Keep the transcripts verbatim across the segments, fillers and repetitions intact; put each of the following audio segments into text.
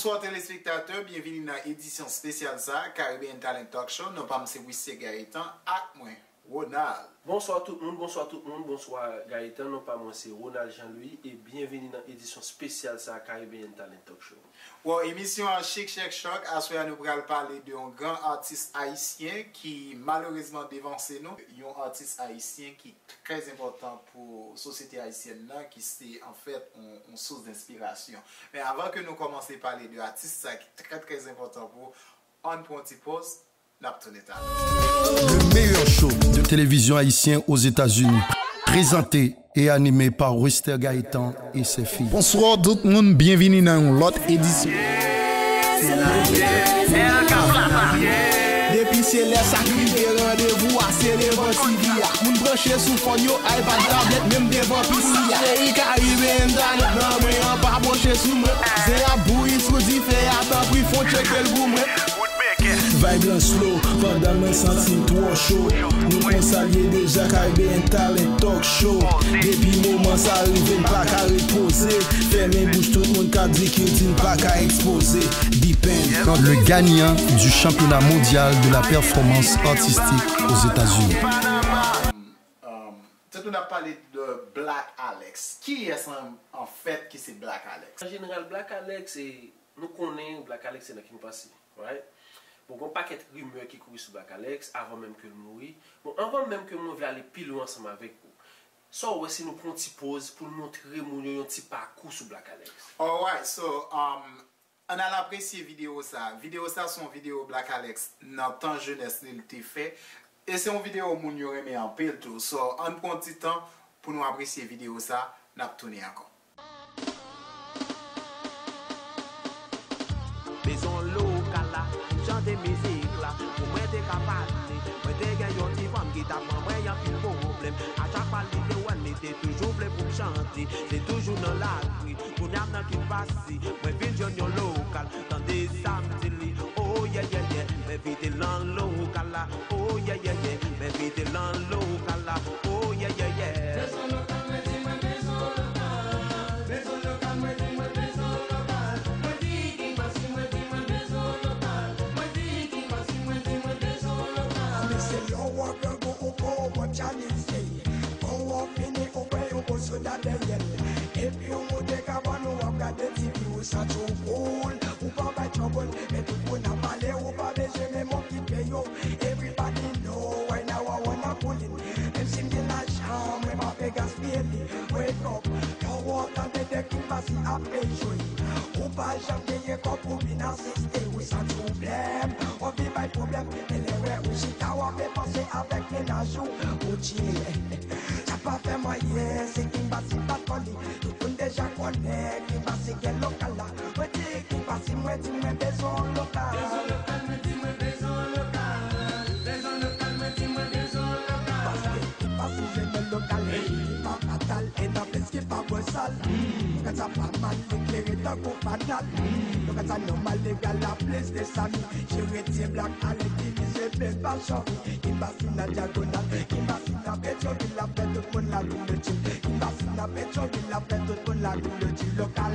Bonswa telespektatè, byenvini nan edisyon espesyal sa, Caribbean Talent Talk Show. Non pa m se Wissaie Gaëtan, ak mwen, Ronald. Bonswa tout moun, bonswa tout moun, bonswa Gaëtan, non pa mwen se Ronald Jean Louis, e byenvini nan edisyon espesyal sa, Caribbean Talent Talk Show. Bon, emisyon an chik, chèk, chòk. Aswè a, nou pral pale de yon gran atis ayisyen ki malerezman devanse nou. Yon atis ayisyen ki trè enpòtan pou sosyete ayisyèn nan, ki se, anfèt, yon, yon sous denspirasyon. Men avan ke nou kòmanse pale de atis sa ki trè, trè enpòtan pou ou, ann pran yon ti poz, n ap tounen talè. Le meilleur show de télévision haïtien aux États-Unis, présenté et animé par Wester Gaétan et ses filles. Bonswa tout moun, byenvini nan yon lòt edisyon. Depi se lè sa k rive, randevou a se devan T V a. Moun branche sou fòn yo, iPad, tablèt, menm devan P C a. Seri Caribbean Talent nan men an, pa bwoche sou mwen. Zen ap bouyi sou dife a, tanpri fon tcheke l pou mwen. Vibe lan slow, pandan mwen santi m twò cho. Nou konn sa l ye deja, Caribbean Talent Talk Show. Depi moman sa rive, n pa ka repoze. Fèmen bouch tout moun k ap di kilti n pa ka ekspoze. Deepen. Le gagnant du championnat mondial de la performance artistique aux États-Unis. Um, tantò n ap pale de Black Alex. Kiyès an, anfèt ki se Black Alex? An jeneral, Black Alex, e, nou konnen Black Alex se nan King Posse, right? Bon, gen yon pakèt rimè ki kouri sou Black Alex avan menm ke l mouri. Bon, anvan menm ke mwen vle ale pi lwen ansanm avèk ou, sa w wè si nou pran yon ti poz pou n montre moun yo yon ti pakou sou Black Alex? Alright, so, um, ann al apresye videyo sa. Videyo sa se yon videyo Black Alex nan tan jenès li l te fè. E se yon videyo moun yo renmen anpil tou. So, ann pran yon ti tan pou nou apresye videyo sa, n ap tounen ankò. Bezwen lokal la, pou m chante mizik la, pou mwen te ka pale. Mwen te gen yon ti fanm ki t ap ban mwen anpil pwoblèm. A chak fwa li te wè l, li te toujou vle pou m chante. Se toujou nan lari, kounye a m nan King Posse. Mwen vin jwenn yon lokal, tande sa m di li. Oh yeah, yeah, yeah, m envite l nan lokal la. Oh yeah, yeah, yeah, m envite l nan lokal la. Oh yeah, yeah, yeah. Bezwen lokal, mwen di mwen bezwen lokal. Bezwen lokal, mwen di mwen bezwen lokal. Mwen di King Posse, mwen di mwen bezwen lokal. Mwen di King Posse, mwen di mwen bezwen lokal. Mesye, lè w ap grangou ou ko w ap tchalize. Bon, w ap fini ou kwè yon moso dadeyèl. Epi w moute kabann ou ap gade T V, ou santi w cool. Ou pa bay trouble, men tout moun ap pale, ou pa bezwen menm okipe yo. Everybody know right now I wanna pull in. Menm si m gen lajan, mwen pa vle gaspiye li. Wake up, yo, w tande de King Posse ap jwe. Ou pa janm genyen kòb pou vin asiste, ou santi w blèm. W anvi bay pwoblèm, e lè w wè ou chita, w ap depanse avèk mennaj ou. Ou chile. Sa pa fè m anyen, se King Posse bat kò li. Tout moun deja konnen King Posse gen lokal la. Mwen di King Posse, mwen di mwen bezwen lokal. Bezwen lokal, mwen di mwen bezwen lokal. Bezwen lokal, mwen di mwen bezwen lokal. Paske King Posse jwenn yon lokal, li pa fatal, e nan plis ki pa bwè sal. Lokal sa pa mal, li klere tankou fanal. Lokal sa nòmal, legal la plis de sa mi. Jere ti blak, ale itilize plen pa chòf. King Posse nan dyagonal, King Posse nan Petyonvil, ap fè tout moun la vin de chill. King Posse nan Petyonvil, ap fè tout moun la vin de chill. Lokal.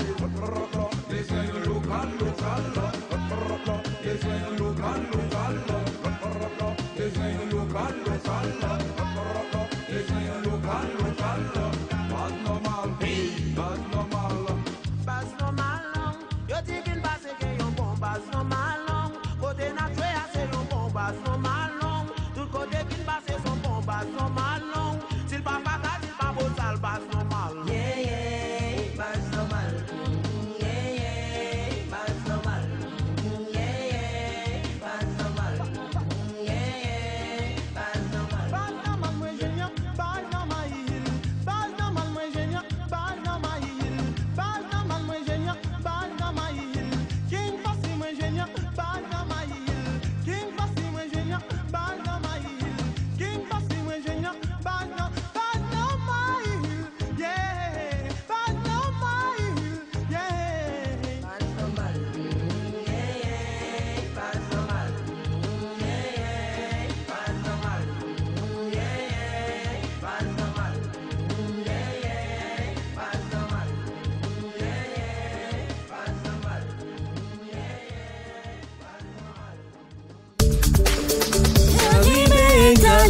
Bezwen yon lokal, lokal. Bezwen yon lokal, lokal. Bezwen yon lokal, lokal. Bezwen yon lokal, lokal. Baz nòmal, baz nòmal. Baz nòmal. Yo di King Posse gen yon bon baz nòmal long. Kote n ap jwe a se yon bon baz nòmal long. Tout kote King Posse se yon bon baz nòmal long. Si l pa fatal, si l pa bosal, baz nòmal. Yeah, yeah, baz nòmal. Mm, yeah, yeah, baz nòmal. Mm, yeah, yeah, baz nòmal.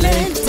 Lendi